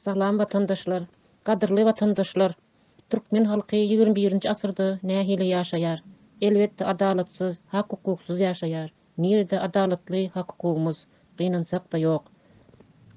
Salam watandaşlar! Gadyrly watandaşlar! Türkmen halky 21-nji asyrda nähili ýaşaýar? Elbetde adalatsyz, hak-hukuksyz ýaşaýar. Nirede adalatly hak-hukugymyz? Gynansak-da ýok.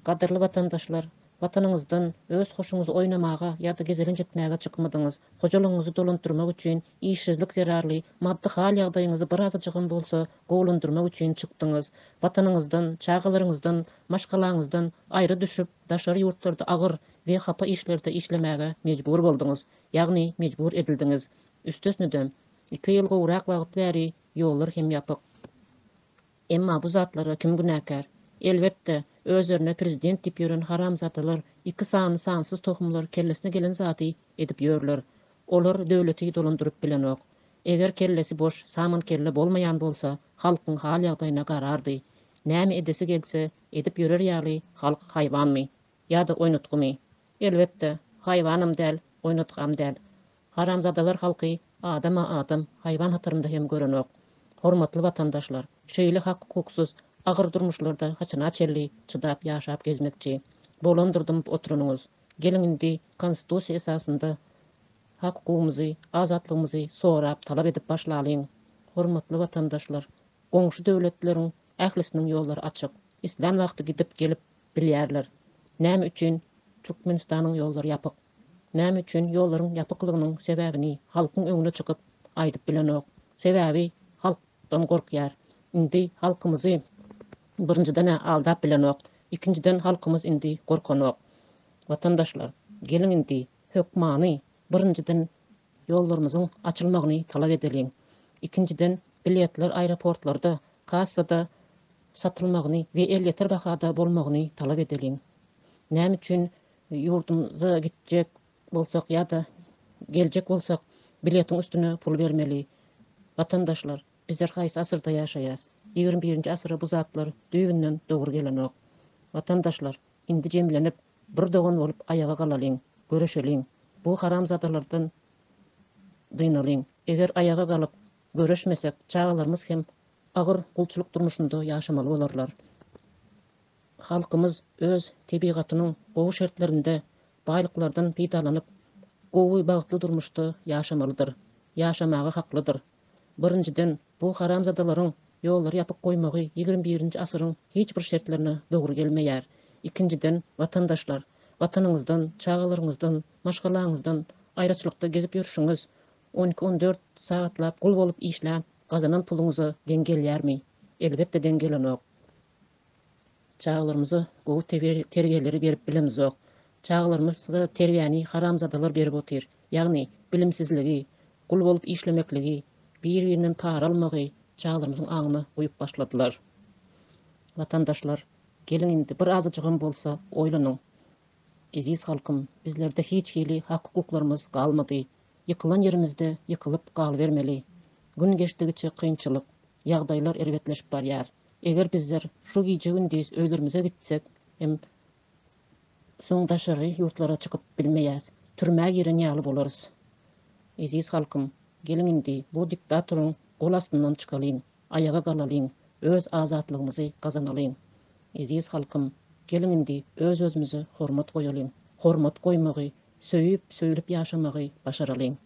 Gadyrly watandaşlar! Watanyňyzdan öz hoşuňyzy oýnamaga ýa-da gezelenç etmäge çykmadyňyz. Hojalygyňyzy dolandyrmak üçin, işsizlik zerarly maddy hal-ýagdaýyňyzy birazajygam bolsa gowulandyrmak üçin çykdyňyz. Watanyňyzdan, çagalaryňyzdan, maşgalaňyzdan aýra düşüp, daşary ýurtlarda agyr we hapa işlerde işlemäge mejbur bolduňyz, ýagny mejbur edildiňiz. Üstesine-de, iki ýyl gowrak wagt bäri ýollar hem ýapyk. Emma bu zatlara kim günäkär? Elbetde, özlerine prezident diýip ýören haramzadalar, iki sany sansyz tohumlar kellesine gelen zady edip ýörler. Olar döwleti dolandyryp bilenok. Eger kellesi boş, samankelle bolmaýan bolsa, halkyň hal-ýagdaýyna garardy. Näme edesi gelse, edip ýörer ýaly halk haýwanmy? Ýa-da oýnatgymy? Elbetde, haýwanam däl, oýnatgam däl. Haramzadalar halky adam-a adam, haýwan hatarynda hem görenok. Hormatly watandaşlar, şeýle hak-hukuksyz, agyr durmuşlarda haçana çenli çydap ýaşap gezmekçi? Bolandyr dymyp oturanyňyz. Geliň indi Konstitusiýa esasynda hak-hukugymyzy, azatlygymyzy sorap, talap edip başlalyň. Hormatly watandaşlar, goňşy döwletleriň ählisiniň ýollary açyk. Islän wagty gidip gelip bilýärler. Näme üçin Türkmenistanyň ýollary ýapyk? Näme üçin ýollaryň ýapyklygynyň sebäbini halkyň öňüne çykyp aýdyp bilenok. Sebäbi halkdan gorkýar. Indi halkymyzy birinjiden-ä aldap bilenok, ikinjiden halkymyz indi gorkanok. Watandaşlar, geliň indi hökmany birinjiden ýollarymyzyň açylmagyny talap edeliň. Ikinjiden biletler aeroportlarda, kassada satylmagyny we elýeter bahada bolmagyny talap edeliň. Näme üçin Ýurdumyza gitjek bolsak ýa-da geljek bolsak biletiň üstüne pul bermeli. Watandaşlar, bizler haýsy asyrda ýaşaýas? 21-nji asyra bu zatlar düýbünden dogry gelenok. Watandaşlar, indi jemlenip, bir dogan bolup aýaga galalyň, göreşeliň. Bu haramzadalardan dynalyň. Eger aýaga galyp, göreşmesek, çagalarymyz hem agyr gulçulyk durmuşynda ýaşamaly bolarlar. Halkymyz öz tebigatynyň gowy şertlerinde baýlyklardan peýdalanyp, gowy bagtly durmuşda ýaşamalydyr, ýaşamaga haklydyr. Birinjiden, bu haramzadalaryň ýollary ýapyk goýmagy 21-nji asyryň hiç bir şertlerine dogry gelmeýär. Ikinjiden, watandaşlar, Watanyňyzdan, çagalaryňyzdan, maşgalaňyzdan aýraçylykda gezip ýörşüňiz, on iki-on dört sagatlap gul bolup işläp gazanan puluňyza deň gelýärmi? Elbetde deň gelenok. Çagalarymyza gowy terbiýeleri berip bilemizok. Çagalarymyza terbiýäni haramzadalar berip otyr. Ýagny, bilimsizligi, gul bolup işlemekligi, bir-birinden para almagy çagalarymyzyň aňyna guýup başladylar. Watandaşlar, geliň indi bir azajygam bolsa oýlanyň. Eziz halkym, bizlerde hiç hili hak-hukuklarymyz galmady. Ýykylan ýerimizde ýykylyp galybermeli. Gün geçdigiçe kynçylyk, ýagdaýlar erbetleşip barýar. Eger bizler şu gije-gündiz öýlerimize gitsek hem soň daşary ýurtlara çykyp bilmeýäs. Türmä giren ýaly bolarys. Eziz halkym, geliň indi bu diktatoryň gol astyndan çykalyň, aýaga galalyň, öz azatlygymyzy gazanalyň. Eziz halkym, geliň indi öz-özümize hormat goýalyň, hormat goýmagy, söýüp, söýlüp ýaşamagy başaralyň.